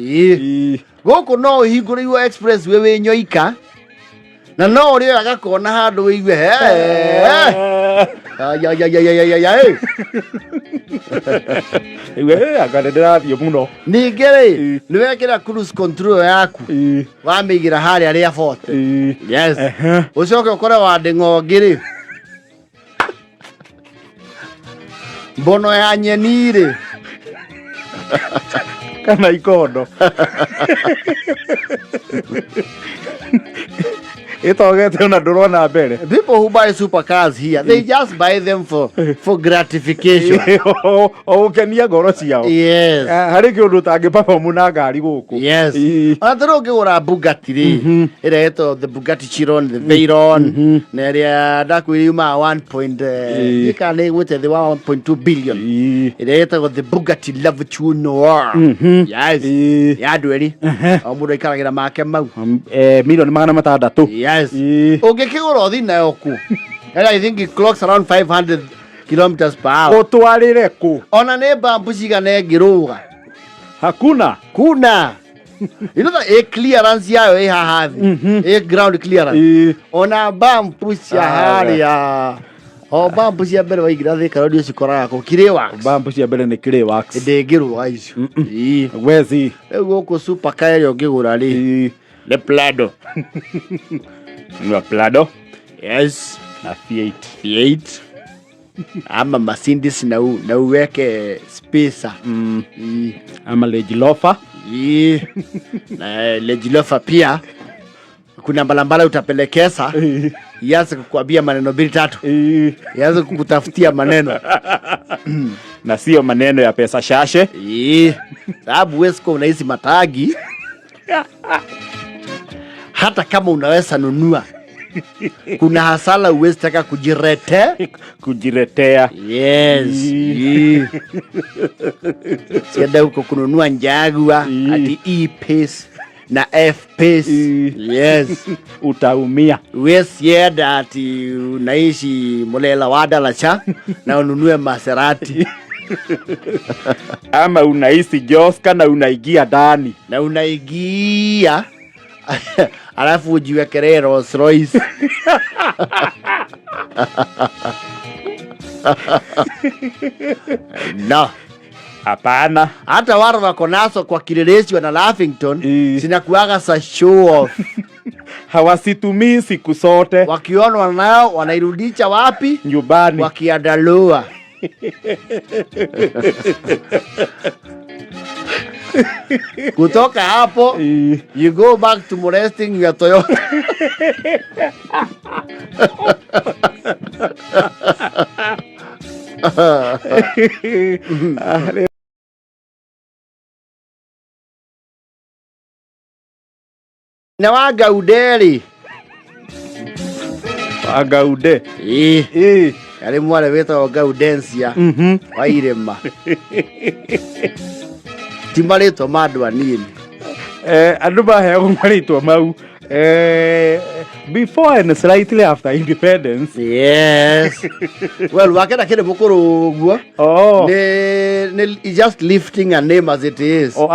Gũkũ no ũhingũrĩirwo expressway wĩ nyoika. Na no ũrĩoya gakona handũ wĩigue he. Ai, ai, ai, ai, ai, ai, ai. Igue, anga nĩ ndĩrathiĩ mũno. Ningĩ rĩ, nĩ wekĩra cruise control yaku. Wamĩigĩra harĩa rĩa 40. Yes. Ũcoke ũkore wandĩng'ongĩ rĩ. Mbono ya nyeni rĩ. Kana ikondo. Ĩtogete ona ndũrona mbere. People who buy supercars here, they just buy them for gratification. O gũkenia ngoro ciao. Yes. Eh, harĩ kĩũndũ ũtangĩ perform na ngari gũkũ. Yes. Ii. Ona tũrĩ ũngĩgũra Bugatti rĩ, ĩrĩa ĩtagwo the Bugatti Chiron, the Veyron, na ĩrĩa ndakwĩra yumaga 1 point, Ii. kana nĩ ĩgwĩte thĩ wa 1.2 billion. Ii. Ĩrĩa ĩtagwo the Bugatti Voiture Noir. Yes. Ii. Ya andũ erĩ. O mũndũ aikaragĩra make mau. 600,000,000. Yes. Ii. Ũngĩkĩgũra ũthi nayo kũ? And I think it clocks around 500 kilometers per hour. Ũtwarĩre kũ? Ona nĩ bambu cigana ĩngĩrũga. Hakuna. Kuna. You know that a clearance yayo ĩ haha thĩ. Ĩ ground clearance. Ii. Ona bambu cia Ah, harĩa. O bambu cia mbere waingĩra Thika Road ũcikoraga kũ? Clay Works. Bambu cia mbere nĩ Clay Works. Ndĩngĩrũga icio. Ii. Wezi. Rĩu gũkũ supercar ĩrĩa ũngĩgũra rĩ. Ii. Nĩ Prado. Na Prado Yes. na V8. V8 ama Mercedes na uweke spacer. Mm. Ama Range Rover. Ii. Na Range Rover pia kuna mbalambala utapelekesa ianze kukuambia maneno mbili tatu, Ii. ianze kukutafutia maneno. Na sio maneno ya pesa shashe. Ii. Sababu huwezi kuwa unahisi matagi hata kama unaweza nunua, kuna hasara huwezi taka kujirete. Kujiretea. Yes. Ii. Ii. Sienda huko kununua Jaguar Ii. ati E-Pace na F-Pace. Ii. Yes. Utaumia. Wesienda ati unaishi Mulela wa Daracha na ununue Maserati. Ama unahisi Joska na unaingia ndani. Na unaingia alafu ujiwekelee Rolls Royce. No. Hapana. Hata wale wako nazo kwa Kileleshwa na Lavington Ii. zinakuwaga za show off. Hawasitumii siku zote. Wakionwa nayo wanairudisha wapi? Nyumbani. Wakiandalua. Kutoka hapo Ii. you go back to molesting your Toyota. Na wa Gauderi. Wa Gaude. Ii. Ii. Arĩ mwarĩ wĩtagwo Gaudensia wa irĩma. Ti marĩtwa ma andũ anini. Andũ maheagwo marĩtwa mau before and slightly after independence. Yes. Well, wakena kĩrĩ mũkũrũ ũguo. Oh. Nĩ just lifting a name as it is. O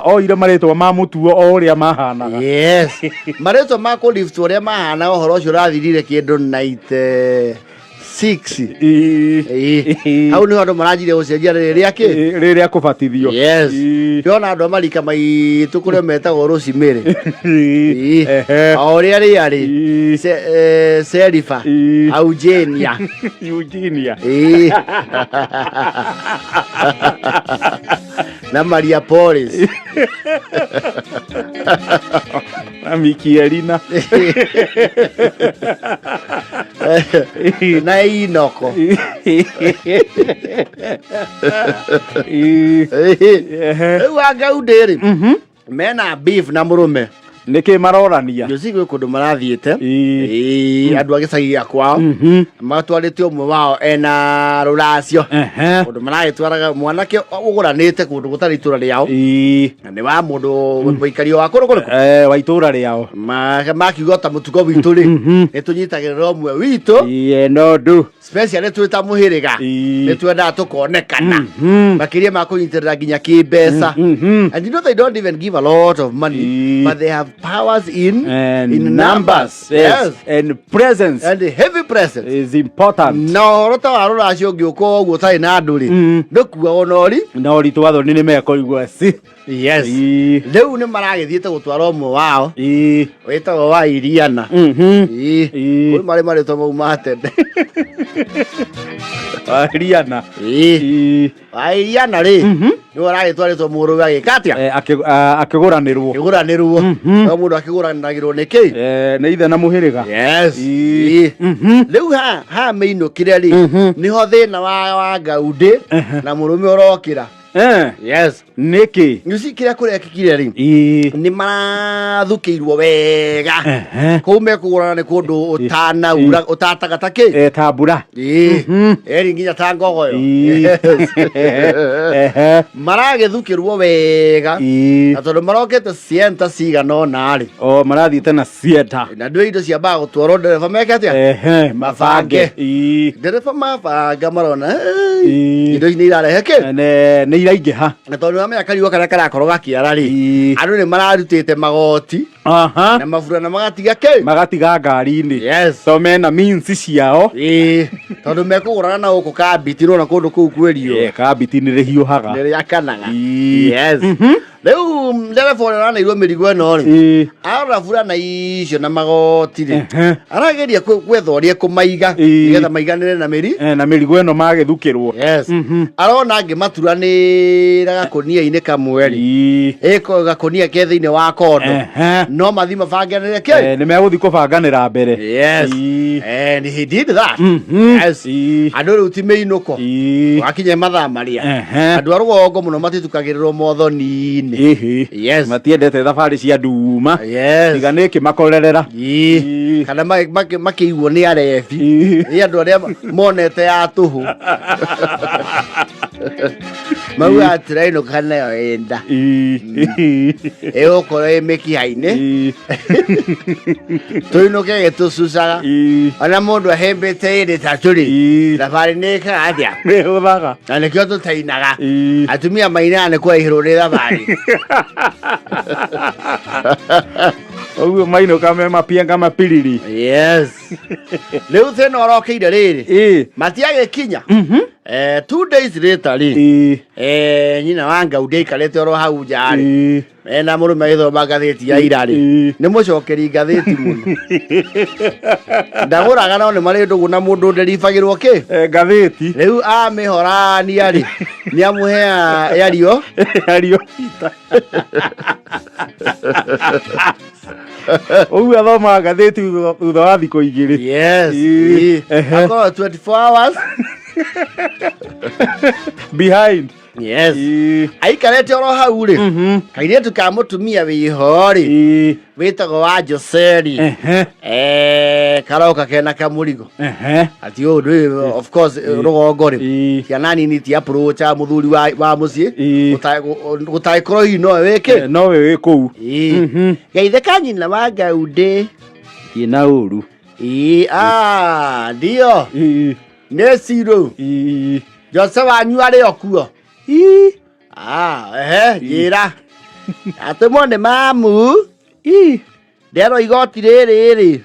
oire marĩtwa ma mũtuo o ũrĩa mahanaga. Yes. Marĩtwa ma kũlift ũrĩa mahana ũhoro ũcio ũrathirire kĩndũ 96. Ii. Ĩĩ. Hau nĩho andũ maranjirie gũcenjia rĩrĩa kĩ? Rĩrĩa kũbatithio. Yes. Ii. Ndĩrona andũ a marika maitũ kũrĩa metagwo Rosemary. Ii. Ĩĩ. Ehe. O ũrĩa rĩarĩ. Ii. Serifa. Ii. Eugenia. Eugenia. Ĩĩ. Na Maria Polis. Na Mikielina. Na Inoko. Ii. Ehe. Rĩu Angaundĩ rĩ mena beef na mũrũme. Nĩkĩ marorania? Njuci gwĩ kũndũ marathiĩte. Ii. Ĩĩ, andũ a gĩcagi gĩa kwao matwarĩte ũmwe wao ena rũracio Ehe. kũndũ maragĩtwaraga mwanake ũgũranĩte kũndũ gũtarĩ itũra rĩao Ii. na nĩ wa mũndũ mũikario wa kũrũ kũrĩkũ Wa itũra rĩao. Makiuga ta mũtugo witũ rĩ nĩ tũnyitagĩrĩra ũmwe witũ Ii, no ndu. especially twĩ ta mũhĩrĩga Ii. nĩ twendaga tũkonekana makĩria ma kũnyitĩrĩra nginya kĩmbeca. And you know they don't even give a lot of money, Ii. but they have powers in And in numbers. Yes. And presence And heavy presence. is important. Na ũhoro ta wa rũracio ũngĩũka ũguo ũtarĩ na andũ rĩ, ndũkuagwo na ũri. Na ũritũ wa thoni nĩ mekũigua si. Yes. Ii. Rĩu nĩ maragĩthiĩte gũtwara ũmwe wao Ii. wĩtagwo wa Iriana. Ii. Ii. Kũrĩ marĩ marĩtwa mau ma tene. Wa Iriana. Ii. Ii. Wa Iriana rĩ, Nĩwe ũragĩtwarĩtwo mũrũwe agĩka atĩa? Akĩgũranĩrwo. Kĩgũranĩrwo no mũndũ akĩgũranagĩrwo nĩ kĩ? Nĩ ithe na mũhĩrĩga. Yes. Ii. Rĩu ha mĩinũkire rĩ, nĩho thĩna wa Ngaundĩ na mũrũme ũrokĩra. Yes. Nĩkĩ? You see, kĩrĩa kũrekĩkire rĩ, nĩ marathukĩirwo wega. Kũu mekũgũrana nĩ kũndũ ũtanaura, ũtataga ta kĩ. Ta mbura. Ĩĩ. Eri nginya ta ngogoyo. Yes. Maragĩthukĩrwo wega. Na tondũ marokĩte cienta cigana ũna rĩ. O marathiĩte na cienta. Na ndũĩ indo ciambaga gũtwarwo ndereba meke atĩa? Mabange. Ndereba mabanga marona, "Hey, indo ici nĩ irarehe kĩ?" Nĩ iraingĩha. Na tondũ wamenya kariũa karĩa karakorwo gakĩara rĩ, andũ nĩ mararutĩte magoti na maburana magatiga kĩ? Magatiga ngari-inĩ. Yes. So mena means ciao. Ĩĩ, tondũ mekũgũrana na gũkũ kambiti, nĩwona kũndũ kũu kwĩ riũa. Kambiti nĩ rĩhiũhaga. Nĩ rĩakanaga. Yes. Rĩu ndereba ũrĩa ũraneirwo mĩrigo ĩno rĩ, arora burana icio na magoti rĩ, arageria gwetha ũrĩa ekũmaiga nĩgetha maiganĩre na mĩri Na mĩrigo ĩno magĩthukĩrwo. Yes. Arona angĩmaturanĩra gakũnia-inĩ kamwe rĩ, ĩko gakũnia ke thĩinĩ wa kondo, no mathi mabanganĩre kĩ. Nĩ megũthiĩ kũbanganĩra mbere. Yes. And he did that. Yes. Andũ rĩu ti mĩinũko. Wakinya mathaa marĩa andũ a rũgongo mũno matitukagĩrĩrwo mothoni-inĩ. Yes. Matiendete thabarĩ cia nduma. Yes. Tiga nĩ ĩkĩmakorerera. Kana makĩiguo nĩ arebi, nĩ andũ arĩa monete ya tũhũ, mauga atĩrainũka nayo ĩnda ĩgũkorwo ĩ mĩkiha-inĩ, tũinũke gĩtũcucaga. Ona mũndũ ahĩmbĩte ĩrĩ tatũ rĩ, thabarĩ nĩ ĩkaga atĩa? Nĩ hũthaga. Na nĩkĩo tũtainaga. Atumia mainaga nĩ kũraihĩrwo nĩ thabarĩ. Ũguo mainũka me mapianga mapiriri. Yes. Rĩu thĩna ũrokĩire rĩrĩ, matiagĩkinya. 2 days later rĩ, nyina wa Ngaundĩ aikarĩte oro hau nja rĩ, ena mũrũme agĩthoma ngathĩti ya ira rĩ. Nĩ mũcokeri ngathĩti mũno, ndagũraga, no nĩ marĩ ndũgũ na mũndũ nderibagĩrwo kĩ. Ngathĩti. Rĩu amĩhorania rĩ, nĩ amũhea yario. Ario pita ũguo athomaga ngathĩti thutha wa thikũ 2. Yes. Akorwo 24 hours behind. Yes. Aikarĩte oro hau rĩ, kairĩtu ka mũtumia wĩho rĩ, wĩtagwo wa Joseri, karoka kena kamũrigo. Ati ũyũ ndũĩ, of course, rũgongo rĩ, ciana nini ti approach mũthuri wa mũciĩ gũtangĩkorwo hihi nowe wĩkĩ. Nowe wĩ kũu. Ĩĩ. Geithe ka nyina wa Ngaundĩ. Thiĩ na ũru. Ĩĩ, ah, ndio. Nĩ cirũ. Jose wanyu arĩ o kuo? Ah, ehe, njĩra atũmwo nĩ mamu. Nderwo igoti rĩrĩ rĩ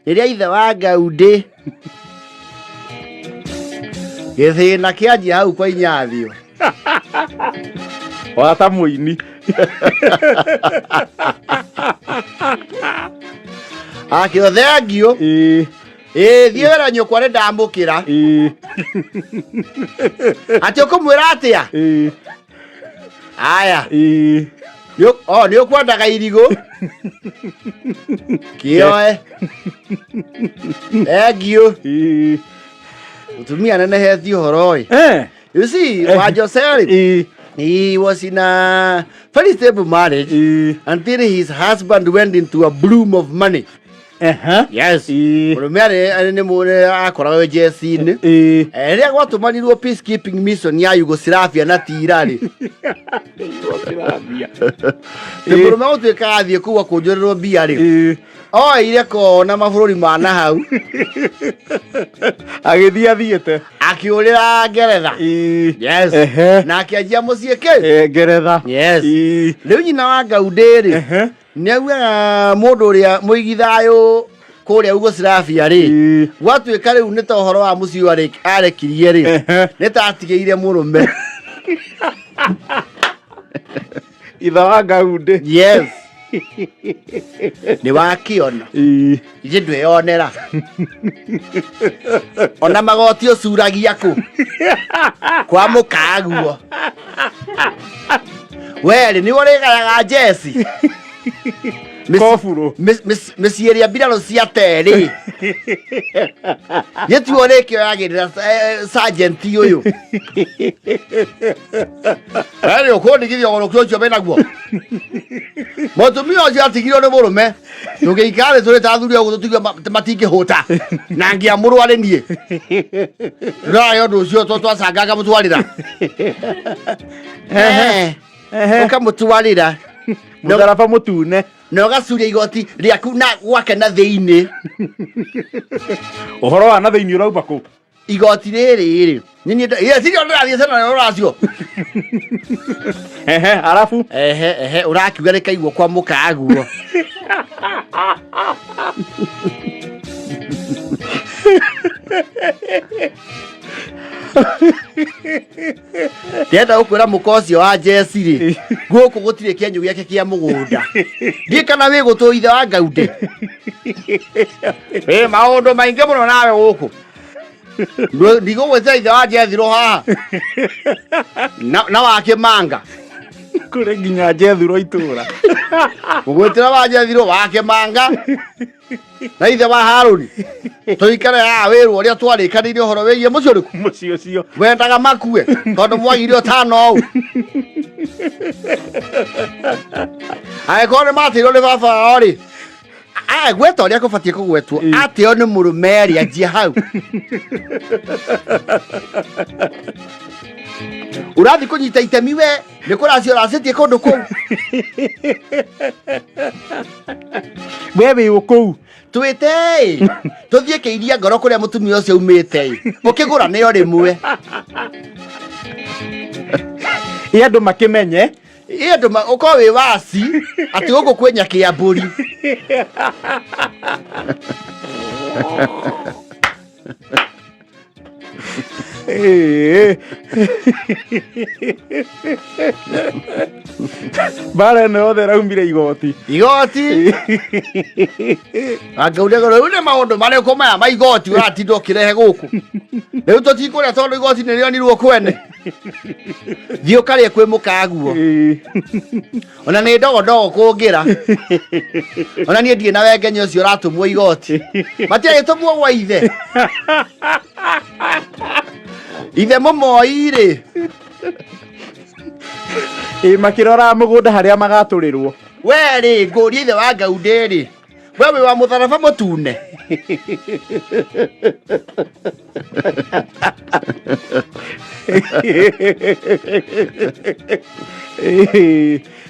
rĩrĩa ithe wa Ngaundĩ gĩthĩna kĩanjia hau kwa Inyathio. Wata mũini. Akĩo thengio. Ĩĩ, thiĩ wĩra nyũkwa nĩ ndamũkĩra. Atĩ ũkũmwĩra atĩa? Aya. O nĩ ũkwendaga irigũ kĩoe. Thengio. Mũtumia nenehetie ũhoro ĩ. You see, wa Joseri, he was in a very stable marriage until his husband went into a bloom of money. Yes. Mũrũme arĩ nĩ mũrĩ akoragwo jeci-inĩ. Rĩrĩa gwatũmanirwo peacekeeping mission ya Yugoslavia na tira rĩ, nĩ mũrũme gũtuĩka athiĩ kũu akũnjũrĩrwo mbia rĩ, oeire kona mabũrũri ma na hau. Agĩthiĩ athiĩte. Akĩũrĩra Ngeretha. Yes. Na akĩanjia mũciĩ kĩ? Ngeretha. Yes. Rĩu nyina wa Ngaundĩ rĩ, nĩ augaga mũndũ ũrĩa mũigi thayũ kũrĩa Yugoslavia rĩ, gwatuĩka rĩu nĩ ta ũhoro wa mũciĩ ũyũ arekirie rĩ, nĩ ta atigĩire mũrũme. Ithe wa Ngaundĩ. Yes, nĩ wakĩona. Ithe ndweyonera ona magoti ũcuragia kũ kwa mũkaguo. Werĩ nĩwe ũrĩgayaga njeci. Koburo. Mĩciĩ ĩrĩa mbirarũ cia terĩ gĩtuo ũrĩkĩoyagĩrĩra sergeant ũyũ. Werĩ ũkũndigithia ũgũrũki ũcio wĩnaguo. Mũtumia ũcio atigirwo nĩ mũrũme, tũgĩikara thĩ tũrĩ ta athuri ũguo tũtigue matingĩhũta na ngĩamũrwo arĩ niĩ. Ndũrarĩ ũndũ ũcio twacanga ngamũtwarĩra. Ũkamũtwarĩra. Mũtharaba mũtune. Na ũgacuria igoti rĩaku na gwake na thĩinĩ. Ũhoro wa na thĩinĩ ũrauma kũ? Igoti rĩrĩ rĩ nĩ niĩ tirio ndĩrathiĩ cena na rũracio. Ehe, arabu? Ehe, ehe, ũrakiuga rĩkaigwo kwa mũkaguo. Ndĩrenda gũkwĩra mũka ũcio wa Jesi rĩ, gũkũ gũtirĩ kĩenyũ gĩake kĩa mũgũnda. Ndiĩ kana wĩ gũtũ ithe wa Ngaundĩ. Wĩ maũndũ maingĩ mũno nawe gũkũ. Ndigũgwĩtĩra ithe wa Jethiro haha. Na wa Kĩmanga. Kũrĩ nginya Jethuro itũra. Gũgwĩtĩra wa Jethiro wa Kĩmanga. Na ithe wa Harũni. Tũikare haha wĩrwo ũrĩa twarĩkanĩire ũhoro wĩgiĩ mũciĩ ũrĩkũ? Mũciĩ ũcio. Wendaga makue tondũ mwagire ũtano ũũ. Angĩkorwo nĩ matĩirwo nĩ baba wao rĩ, gweta ũrĩa kũbatiĩ kũgwetwo, atĩo nĩ mũrũme rĩ, anjie hau. Ũrathiĩ kũnyita itemi we, nĩ kũracio ũracĩtie kũndũ kũu. We wĩ ũ kũu? Twĩte ĩ, tũthiĩ kĩiria ngoro kũrĩa mũtumia ũcio aumĩte ĩ, ũkĩgũra nĩo rĩmwe. Ĩ andũ makĩmenye. Ĩ andũ ũkorwo wĩ waci atĩ gũkũ kwĩ nyakĩambũri. Ĩĩ. Mbara ĩno yothe ĩraumire igoti. Igoti. Angauria rĩu nĩ maũndũ marĩkũ maya ma igoti ũratinda ũkĩrehe gũkũ? Rĩu tũtikũrĩa tondũ igoti nĩ rĩonirwo kwene. Thiĩ ũkarĩe kwĩ mũkaguo. Ĩĩ. Ona nĩ ndogondogo kũngĩra. Ona niĩ ndirĩ na wengenya ũcio ũratũmwo igoti. Matiagĩtũmwo gwa ithe. Ithe mũmoi rĩ. Ĩ makĩroraga mũgũnda harĩa magatũrĩrwo. We rĩ, ngũrie ithe wa Ngaundĩ rĩ. We wĩ wa mũtharaba mũtune.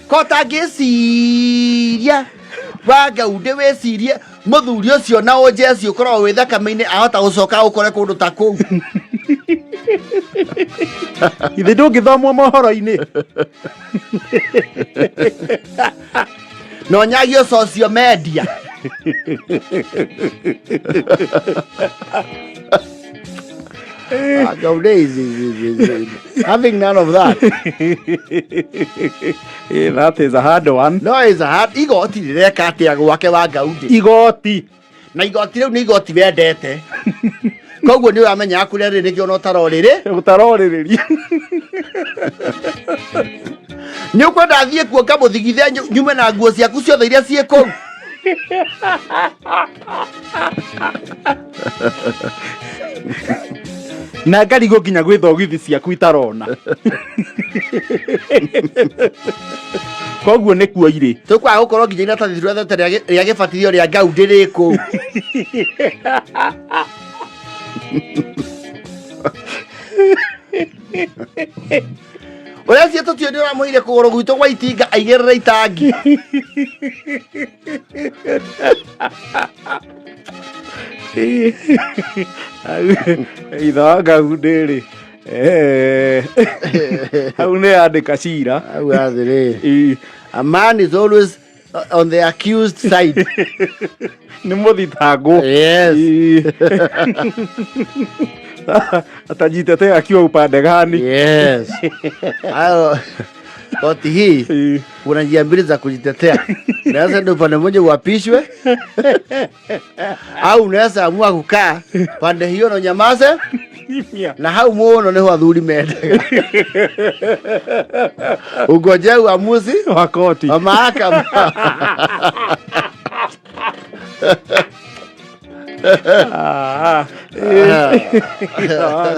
Ko tangĩciria wa Ngaundĩ wĩcirie mũthuri ũcio na ũnjeci ũkoragwo wĩ thakame-inĩ ahota gũcoka ũkore kũndũ ta kũu. Ithe ndũngĩthomwo mohoro-inĩ. Na ũnyagio social media. Ngaundĩ is having none of that. That is a hard one. No, is a hard. Igoti rĩreka atĩa gwake wa Ngaundĩ? Igoti. Na igoti rĩu nĩ igoti wendete. Koguo nĩ ũramenya kũrĩa rĩrĩ nĩkĩo ona ũtarorĩrĩ. Ũtarorĩrĩria. Nĩ ũkwenda thiĩ kuo ngamũthigithe nyume na nguo ciaku ciothe iria ciĩ kũu. Na ngarigwo nginya gwĩ thogithi ciaku itarona. Koguo nĩkuo irĩ. Tũkwaga gũkorwo nginya iratathi twethete rĩa gĩbatithio rĩa Ngaundĩ rĩ kũu. Ũrĩa cio tũtiũĩ nĩ ũramũire kũgũrũ gwitũ gwa itinga aigĩrĩre itangi. Ithe wa Ngaundĩ rĩ, hau nĩ yandĩka cira. Hau atĩrĩrĩ. Ĩ. A man is always on the accused side. Nĩ mũthitangwo. Yes. Ĩ. Atajitetea akiwa upande gani? Yes. Ayo. Koti hii kuna njia mbili za kujitetea. Unaweza enda upande mmoja uapishwe, au unaweza amua kukaa pande hiyo na unyamaze, na hau muno niho athuri mendaga ungoje uamuzi wa koti wa mahakama. Ah,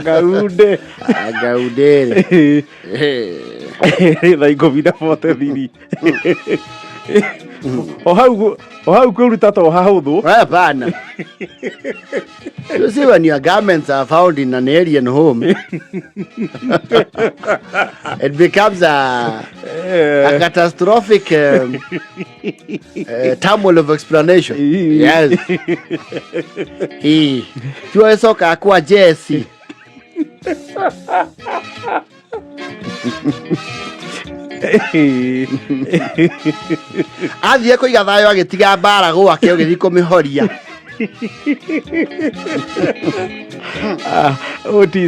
Ngaunde. Ngaundere. Thaa 10:43. O hau o hau kwĩruta to hahũthũ. Hapana. You see, when your garments are found in an alien home, it becomes a catastrophic turmoil of explanation. Yes. Tuocoka kwa Jesse. Athiĩ kũiga thayũ agĩtiga mbara gwake ũgĩthiĩ kũmĩhoria. Ah, Otis.